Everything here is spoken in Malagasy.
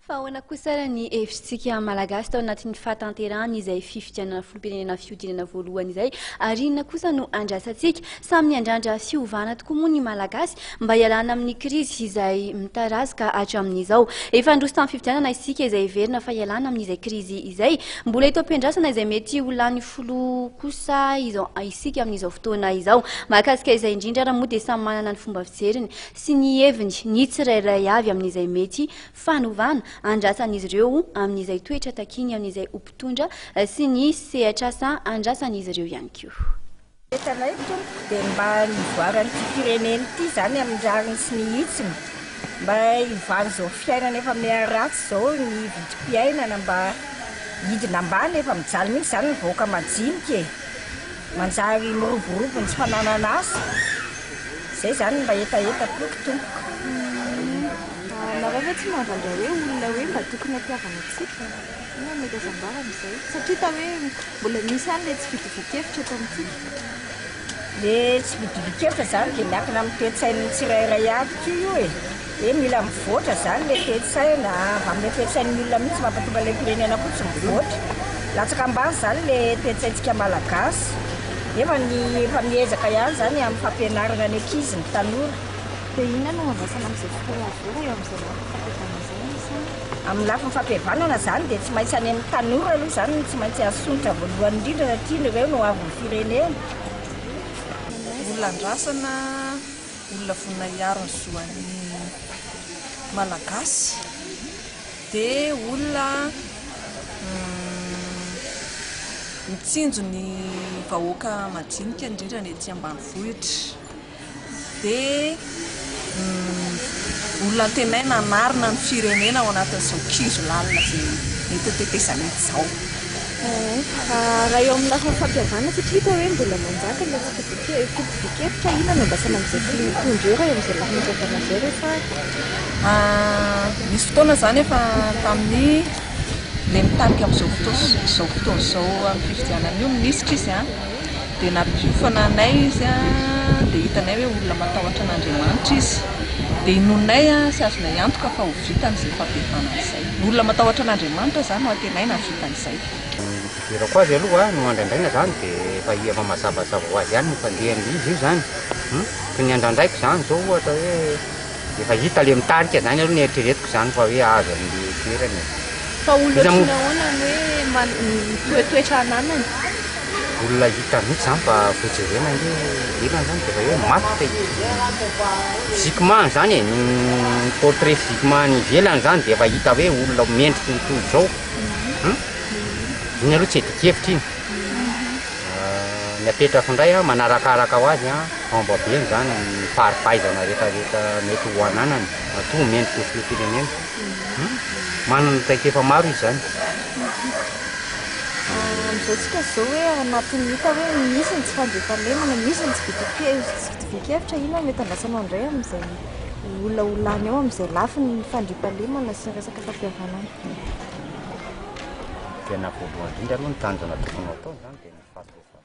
Fa ahoana kosa ary ny hevitritsika Malagasy tao anatin'ny fahatanterahana izay fifidianana filoham-pirenena fihodinana voalohany izay ary inona kosa no andrasantsika? Samy miandrandra fiovana tokoa moa ny Malagasy mba hialana amin'ny krizy izay mitarazoka hatramin'izao. Efa niroso tamin'ny fifidianana isika izay heverina fa hialana amin'izay krizy izay. Mbola eto am-piandrasana izay mety ho lany filoha kosa izao isika amin'izao fotoana izao. Mahakasika izay indrindra ary moa dia samy manana ny fomba fijeriny sy ny heviny ny tsirairay avy amin'izay mety fanovana andrasan'izy ireo amin'izay toetra takiany amin'izay ho mpitondra sy ny sehatr'asa andrasan'izy ireo ihany koa. Hitanay tompoko dia mba nivoaran'ity firenena ity izany amin'ny rariny sy ny hitsiny, mba hiovan'izao fiainana efa miharatsy izao ny vidim-piainana mba hidina ambany, efa mijaly mihitsy izany ny vahoaka majinika e, manjary miroborobo ny tsy fananana asa. Zay zany mba hetaheta-poko tompoko. Nareo ve tsy mahavandra hoe olona hoe mba tokony hampihavana antsika? Inona no mety azo ambara amin'izay? Satria hita hoe mbola misy ihany ilay tsy fitovian-kevitra eto amintsika. Le tsy fitovian-kevitra zany dia miankina amin'ny toe-tsain'ny tsirairay avy koa io e. Hoe mila mivoatra zany le toe-tsaina, avy amin'le toe-tsain'ny olona mihitsy mampatonga le firenena koa tsy mivoatra. Latsaka ambany zany le toe-tsaintsika malagasy. Nefa ny efa miezaka ihany zany amin'ny fampianarana ny ankizy, ny tanora. Dia inona no andrasana amin'izay fotoana avy eo raha eo amin'izay lafiny fampihavanana izay no resahana? Amin'ny lafiny fampihavanana zany dia tsy maintsy any amin'ny tanora aloha zany no tsy maintsy asonitra voalohany indrindra satria ireo no hoavin'ny firenena. Olona andrasana. Olona vonona hiaro ny zo an'ny Malagasy dia olona mitsinjo ny vahoaka madinika indrindra ny ety ambanivohitra dia olona antenaina hanarina ny firenena ao anatin'izao kizo lalina izay mety ho tetezamita izao. Raha eo amin'ny lafiny fampihavanana satria hita hoe mbola manjaka ilay tsy fitovian-kevitra, inona no andrasana amin'izay filoha hitondra eo raha eo amin'izay lafiny fampihavanana izay resahina? Nisy fotoana izany efa tamin'ny ilay mitarika amin'izao fotoana izao fotoana izao amin'ny fifidianana io, minisitra izy an, dia nampiofana anay izy an, dia hitanay hoe olona matahotra an'Andriamanitra izy, dia inoanay sy azonay antoka fa ho vitany izay fampihavanana izay. Ny olona matahotra an'Andriamanitra izany no antenaina hahavita an'izay. Ny fijerako azy aloha no andrandraina zany de efa efa mazavazava ho azy ihany ny fandehan'le izy io zany hum, fa ny andrandraiko zany zao ohatra hoe efa hita le mitarika zany aloha ny eritreretiko zany fa hoe azo an'le toerana e. Fa olona Iza moa? ohatran'ny ahoana ny hoe man- ny toetoetra ananany? Olona hita mihitsy zany fa vao jerena ange ivelany zany de efa hoe matotra e. Physiquement zany e, ny portrait physiquement any ivelany zany de efa hita hoe olona mendriky ny toy izao. Hum? Iny aloha tsy adikevitra iny. Ny apetrako indray an, manarakaraka ho azy an, fomba-beny zany ny fari-pahaizana rehetrarehetra mety ho ananany, matoa mendriky ny filoham-pirenena. Hum? Manana traikefa maro izy zany. Amin'izao tsika izao hoe anatin'ny hita hoe misy ny tsy fandriampahalemana, misy ny tsy fitovian-kevitra, inona no mety andrasanao indray amin'izay olona ho lany eo amin'izay lafiny fandriampahalemana sy ny resaka fampihavanana? Tena voalohany indrindra aloha ny tanjona tokony ho atao izany dia ny fahasoavana.